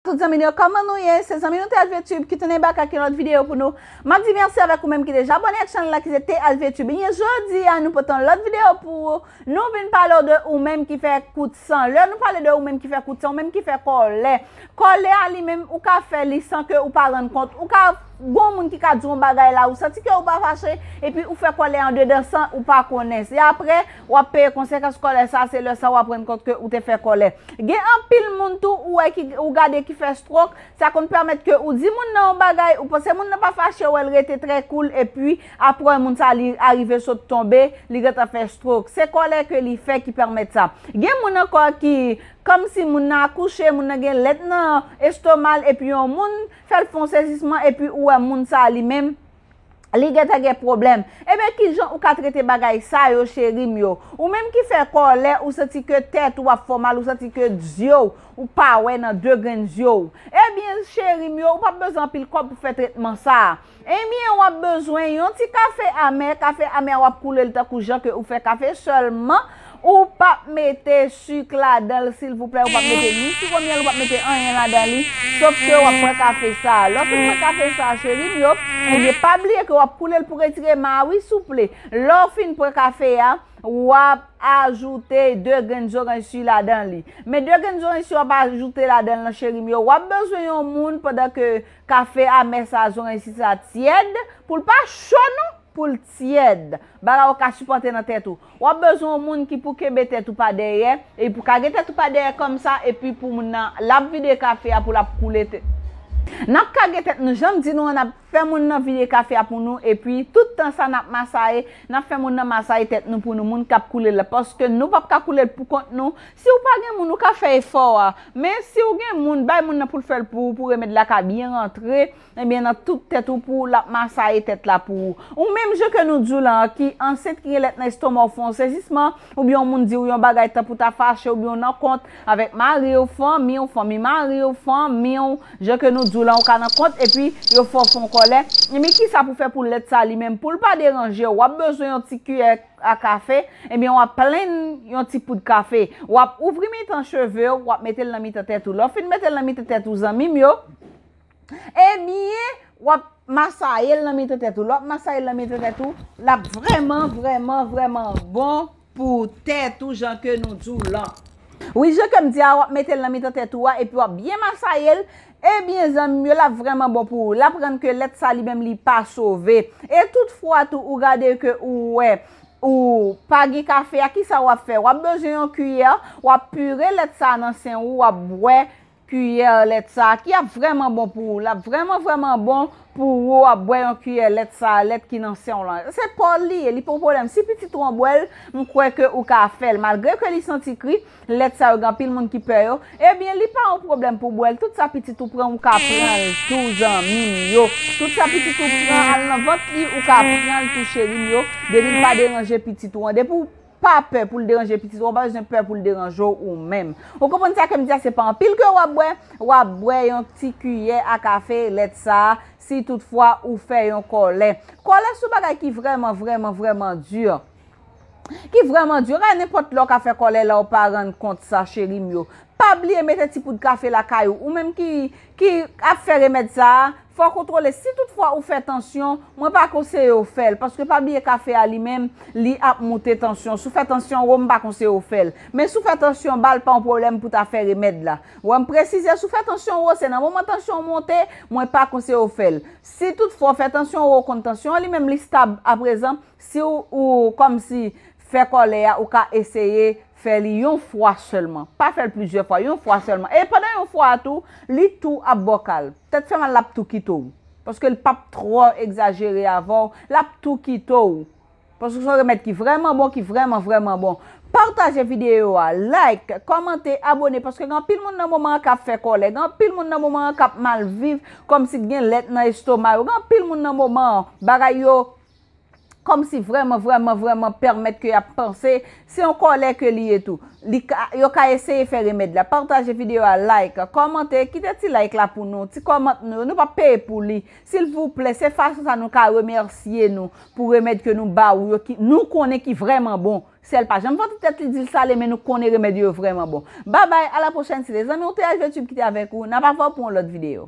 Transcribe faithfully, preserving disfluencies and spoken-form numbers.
Tout zanmi nou yo, kòman nou ye? Se zanmi nou T L V Tube ki tounen bak ak yon lòt videyo pou nou. M ap di mèsi avèk ou menm ki deja abòne ak chanèl la ki se T L V Tube. Ebyen, jodi a nou pote yon lòt videyo pou ou. Nou vin pale w de ou menm ki fè kout san. Lè nou pale de ou menm ki fè kout san, ou menm ki fè kòlè. Kòlè a li menm, ou ka fè li san ke ou pa rann kont. Ou ka, gon moun ki ka di yon bagay la, ou santi ke ou pa fache, epi ou fè kòlè andedan san ou pa konnen. Se apre, w ap peye konsekans kòlè sa, se lè sa w ap rann kont ke ou te fè kòlè. Gen anpil moun tou ou wè ki ou gade ki fè stroke, sa konn pèmèt ke ou di moun nan yon bagay, ou panse moun nan pa fache, ou wè l rete trè cool, epi apre moun sa li arive sot tonbe, li gentan fè stroke. Se kòlè ke li fè ki pèmèt sa. Gen moun ankò ki, kòmsi moun nan akouche, moun nan gen lèt nan estoma l, epi yon moun fè l fè yon sezisman, epi ou wè moun sa li menm, li gentan gen pwoblèm. Ebyen, kijan ou ka trete bagay sa yo, cheri m yo? Ou menm ki fè kòlè, ou santi ke tèt ou ap fè w mal, ou santi ke zye w, ou pa wè nan de grenn zye w. Ebyen, cheri m yo, ou p ap bezwen anpil kòb pou fè tretman sa a. Ebyen, w ap bezwen yon ti kafe amè. Kafe amè a, w ap koule l tankou jan ke ou fè kafe, sèlman ou p ap mete sik ladan l, silvouplè. Ou p ap mete ni siwo myèl, ou p ap mete anyen ladan li, sof ke w ap pran kafe sa a. Lè w fin pran kafe sa a, cheri m yo, ebyen, pa bliye ke w ap koule l pou retire mayi, souple. Lè w fin pran kafe a, w ap ajoute de grenn zoranj si ladan li. Men de grenn zoranj si w ap ajoute ladan l lan, cheri m yo, w ap bezwen yon moun pandan ke kafe amè sa, zoranj si sa tyèd, pou l pa cho non, pou l tyèd. Bagay ou ka sipòte nan tèt ou. W ap bezwen yon moun ki pou kenbe tèt ou pa dèyè, e pou kage tèt ou pa dèyè kòmsa, epi pou moun nan, l ap vide kafe a pou l ap koule te-, n ap kage tèt nou, jan m di nou an, n ap fè moun nan vide kafe a pou nou, epi tout tan sa n ap masaye, n ap fè moun nan masaye tèt nou pou nou, moun k ap koule l la, paske nou p ap ka koule l pou kont nou. Si w pa gen moun, ou ka fè efò a, men si w gen moun, bay moun nan pou l fè l pou ou, pou remèd la ka byen rantre, ebyen, nan tout tèt ou, pou l ap masaye tèt la pou ou. Ou menm, jan ke nou di w lan, ki ansent, ki gen lèt nan estoma w, fè yon sezisman, oubyen yon moun di w yon bagay, tan pou ta fache, oubyen w nan kont avèk mari w, fanmi w, fanmi mari w, fanmi w, jan ke nou di w lan, ou ka nan kont, epi yo fè w fè yon kòlè. Ebyen, kisa pou fè pou lèt sa li menm, pou l pa deranje w? W ap bezwen yon ti kiyè a kafe, ebyen, w ap plenn yon ti poud kafe. W ap ouvri mitan cheve w, w ap mete l nan mitan tèt ou. Lè w fin mete l nan mitan tèt ou, zanmi m yo, ebyen, w ap masaye l nan mitan tèt ou. Lè w ap masaye l nan mitan tèt ou, l ap vrèman, vrèman, vrèman bon pou tèt ou, jan ke nou di w lan. Wi, jan ke m di a, w ap mete l nan mitan tèt ou a, epi w ap byen masaye l. Ebyen, zanmi m yo, l ap vrèman bon pou ou. L ap rann ke lèt sa li menm li pa sove. E tout fwa tou, ou gade ke ou wè, ou pa gen kafe a, kisa w ap fè? W ap bezwen yon kiyè, w ap pire lèt sa nan sen ou, w ap bwè kiyè lèt sa a, ki ap vrèman bon pou ou. L ap vrèman, vrèman bon pou ou, w ap bwè yon kiyè lèt sa a, lèt ki nan sen w lan. Se pa w li ye, li pa yon pwoblèm. Si pitit ou an bwè l, m kwè ke ou ka fè l. Malgre ke li santi kri, lèt sa yo gen anpil moun ki pè yo, ebyen, li pa yon pwoblèm pou bwè l. Tout sa pitit ou pran, ou ka pran l tou, zanmi m yo. Tout sa pitit ou pran, al nan vant li, ou ka pran l tou, cheri m yo. Depi l pa deranje pitit ou an. Depi w pa pè pou l deranje pitit ou an, w pa bezwen pè pou l deranje w ou menm. Ou konprann sa ke m di a? Se pa anpil ke w ap bwè, w ap bwè yon ti kiyè a kafe lèt sa a, si toutfwa ou fè yon kòlè. Kòlè se yon bagay ki vrèman, vrèman, vrèman di. Ki vrèman di. Kay nenpòt lè w ka fè kòlè la, ou pa rann kont sa, cheri m yo. Pa bliye mete ti poud kafe lakay ou. Ou menm ki, ki ap fè remèd sa a, fò w kontwole. Si toutfwa ou fè tansyon, mwen pa konseye w fè l, paske pa bliye kafe a li menm, li ap moute tansyon. Si w fè tansyon wo, m pa konseye w fè l. Men si w fè tansyon ba, l pa yon pwoblèm pou ta fè remèd la. Wè, m presize, si w fè tansyon wo, se nan moman tansyon w monte, mwen pa konseye w fè l. Si toutfwa w fè tansyon wo, w konn tansyon an li menm li stab aprezan, si w, ou kòmsi fè kòlè a, ou ka eseye fè li yon fwa sèlman. Pa fè l plizyè fwa, yon fwa sèlman. E pandan yon fwa a tou, li tou ap bòkal. Tèt fè mal, l ap tou kite w. Paske l p ap twò egzajere avè w, l ap tou kite w. Paske se yon remèd ki vrèman bon, ki vrèman, vrèman bon. Pataje videyo a, like, kòmante, abòne, paske gen anpil moun nan moman an k ap fè kòlè, gen anpil moun nan moman an k ap mal viv, kòmsi gen lèt nan estoma yo, gen anpil moun nan moman an, bagay yo kòmsi vrèman, vrèman, vrèman pèmèt ke y ap panse, se yon kòlè ke li ye tou. Li ka, yo ka eseye fè remèd la. Pataje videyo a, like, kòmante, kite ti like la pou nou, ti kòmant nou, nou p ap peye pou li. Silvouplè, se fason sa nou ka remèsye nou pou remèd ke nou ba ou yo, ki, nou konnen ki vrèman bon. Sèl pa janm vanti tèt li di l sale, men nou konnen remèd yo vrèman bon. Babay, a la pwochèn, se te zanmi w T H V Tube ki te avèk ou, n ap avè w pou yon lòt videyo.